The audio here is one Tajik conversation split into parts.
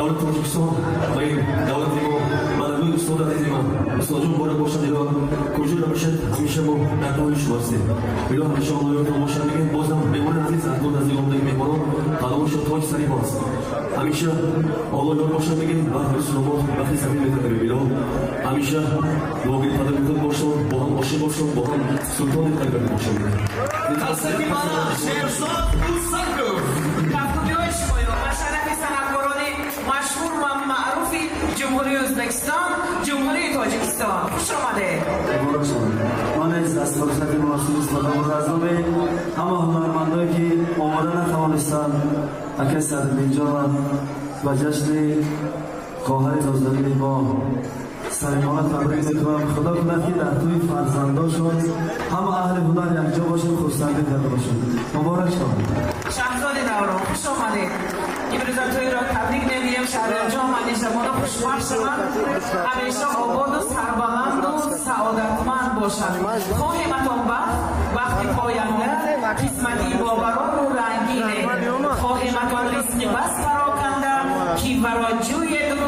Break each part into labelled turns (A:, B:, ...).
A: Мардуми Тоҷикистон ва ин давлати мо, мардуми устоди азизи ман, устодҷон муборак бошад. Илоҳ куҷо набошад, ҳамеша мо дар дуои шумо ҳастем. Илоҳ ҳамеша Аллоҳ ёртон бошад. Мегӯем бозам меҳмони азиз, аз дур наздик омадаги меҳмонон, қадамҳояшон тоҷ сари мост. Ҳамеша Аллоҳ ёр бошад, мегӯем ва ҳамеша саломат вақти сафир метавонем. Илоҳ ҳамеша дуогӯи падари худ бошон, бо ҳам ошиқ бошон, бо ҳам султони қалб бошон.
B: Қасами мана Шерзод Усаков.
C: Кафкӯбиҳои шумоё ба шарафи санъаткорони машҳур ва маъруфи Ҷумҳурии Ӯзбекистон, Ҷумҳурии Тоҷикистон. Хуш омадед.
D: Муборак шавад. Ман низ аз фурсати муносиб истифода бурда, аз номи ҳама ҳунармандое ки омода натавонистанд, акаи Садриддинҷонам ба ҷашни хоҳари нозанини мо самимона табрик мекунам. Худо кунад ки дар тӯи фарзандошон ҳама аҳли ҳунар якҷо бошанд, хурсандӣ карда бошанд. Муборак шавад.
C: Шаҳзоди Даврон, хуш омадед. Имрӯза тӯйро табрик мегӯем. Шаҳриёрҷон, манишабону хушбахт шаванд, ҳамеша ободу сарбаланду саодатманд бошанд. Хоҳематон бахт, бахти поянда, қисмати боварору рангине. Хоҳематон ризқи бас пароканда, ки варо ҷӯеду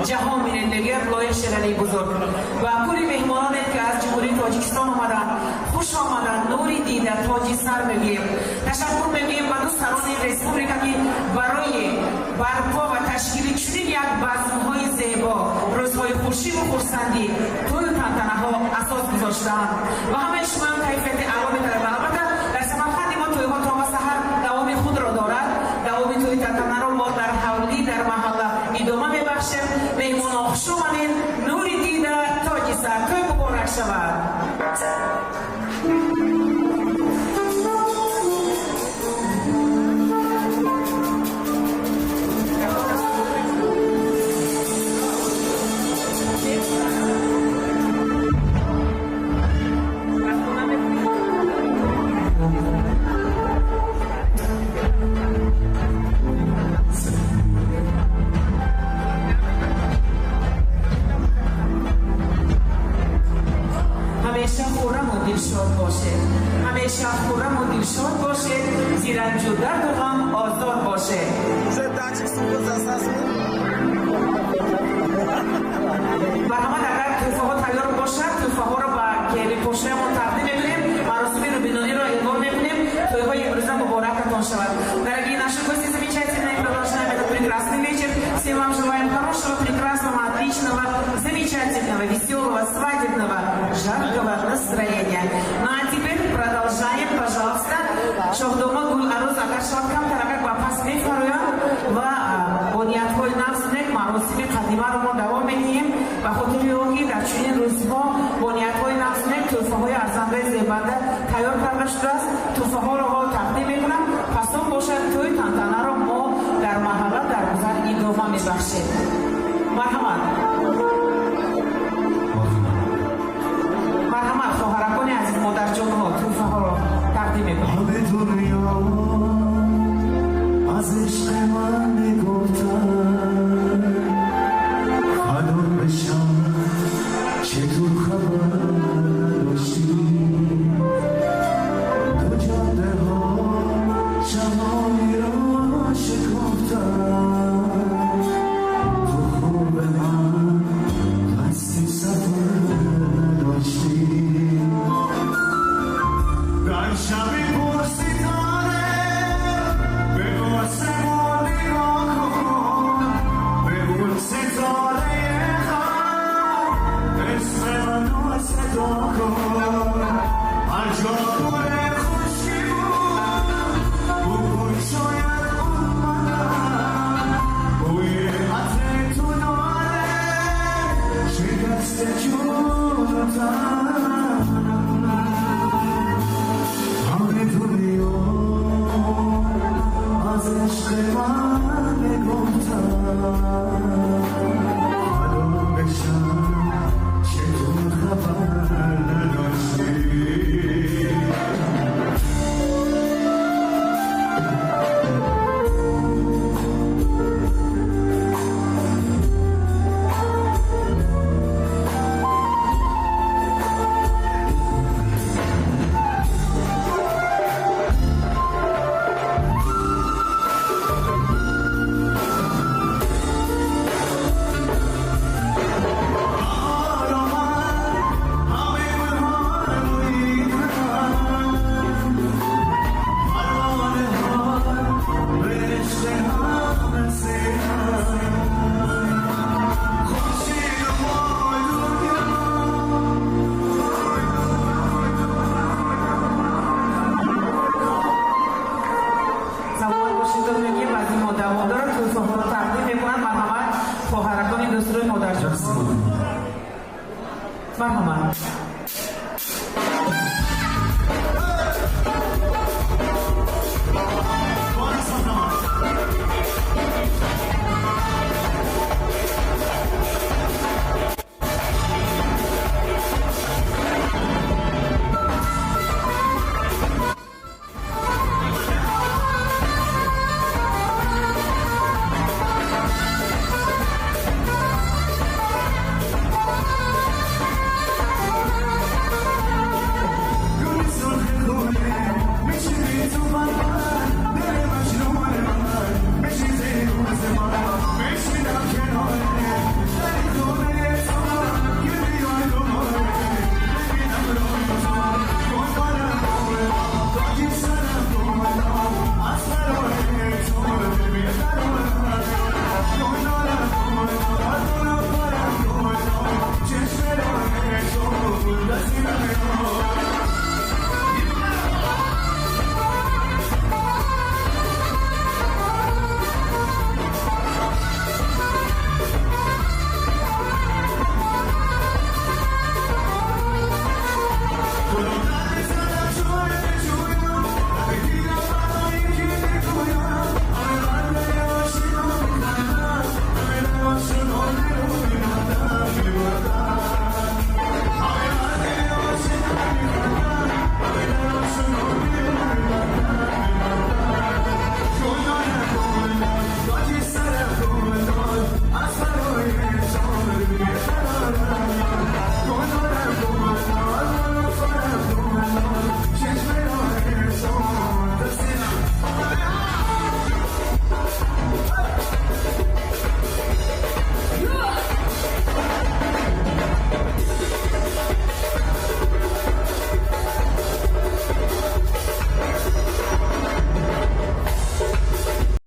C: ҷаҳон бинед, мегӯяд Лоиқ Шералии бузург. Ва кулли меҳмононе ки аз Ҷумҳурии Тоҷикистон омаданд, хуш омаданд, нури дида, тоҷи сар мегӯем. Ташаккур мегӯем ба дӯстарони республика, ки барои барпо ва ташкили чунин як базмҳои зебо, рӯзҳои хушиву хурсандӣ, тӯю тантанаҳо асос гузоштаанд. Ва ҳамаи шумоам кайфияти аъло металабад. Албатта, дар Самарқанди мо тӯйҳо то ба саҳар давоми худро дорад. Давоми тӯи тантанаро мо дар ҳавлӣ, дар маҳалла идома мебахшем. Меҳмонон, хуш омадед, нури дида, тоҷи сар, тӯй муборак шавад. Ҳамеша хурраму дилшод бошед, ҳамеша хурраму дилшод бошед, зи ранҷу дарду ғам озод бошед. Марҳамат, агар тӯҳфаҳо тайёр бошад, тӯҳфаҳоро ба келинпошаямон тақдим мекунем, маросими рӯбинониро эълон мекунем. Тӯйҳои имрӯза муборакатон шавад. Дорогие наши гости замечательные, продолжаем этот прекрасный вечер. Всем вам желаем хорошего, прекрасного, отличного, замечательного, веселого, свадебного, жаркого настроения. Ну а теперь продолжаем, пожалуйста. Шоҳдома Гул Арӯз агар шавад, камтаракак ба пас мефароянд ва бо ниятҳои нағзу нек маросими қадимаро мо давом медиҳем. Ба хотири он ки дар чунин рӯзҳо бо ниятҳои нағзу нек тӯҳфаҳои арзандаи зебанда тайёр карда шудааст. Тӯҳфаҳоро ҳол тақдим мекунам, пас он бошад тӯи тантанаро мо дар маҳалла, дар гузар идома мебахшем. Марҳамат, марҳамат, хоҳаракони азиз, модарҷонҳо, тӯҳфаҳоро тақдим мекунем.
D: Ҳаме дунё аз ишқи ман мегуфтанд, фадо бишам, чӣ ту хабар надоштӣ? Ту ҷодаҳо шамоиро шикофтанд, ту хуби ман қасди сафар надоштӣ.
E: Дар шаби пурситора به آسمان نگاه کن، به اون ستاره غم اسم منو صدا کن. هر جا گل خوشی بود، بوی شاید اون منم، بوی عطر تو داره شکست جون و تن. همه
C: Марҳамат.